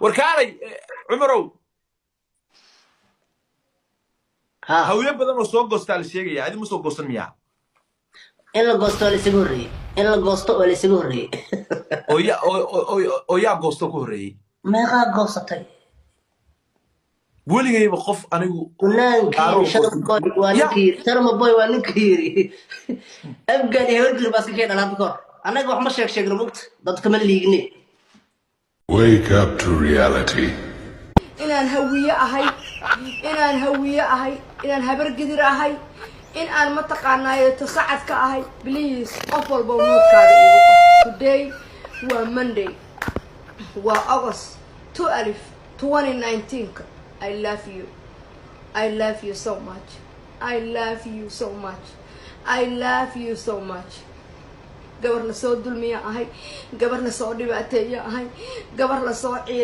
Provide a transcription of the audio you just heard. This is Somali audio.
War kaalay, Cumarow. Ha. Hawyo badan oo soo goostaa la sheegaya, adi ma soo goosan miyaa? In la goosto waa la isaga horreeyey, in la goosto waa la isaga horreeyey. Oo yaa goosto ku horreeyey? Meeqaa goosatay? Weligayba qof anigu Kunaankii Daaruu Sharma Boy waa Ya. ninkii yiri, Sharma Boy waa ninka yiri Afgaan iyo Habargir baa iska keen dhalaanta kahor. Annaga wax ma sheeg sheegno, mugta dadka ma liigne. Wake up to reality. Inaan Hawiye ahay, inaan Hawiye ahay, inaan Habargidir ahay, in aan mataqaanaaye tasacad ka ahay. Please, qof walba note-kaaga iigu qor. Today waa Monday, waa August 12 2019-ka. I love you, I love you so much, I love you so much, I love you so much. Gabar lasoo dulmiya ahay, gabar lasoo dhibaateeya ahay, gabar lasoo ciil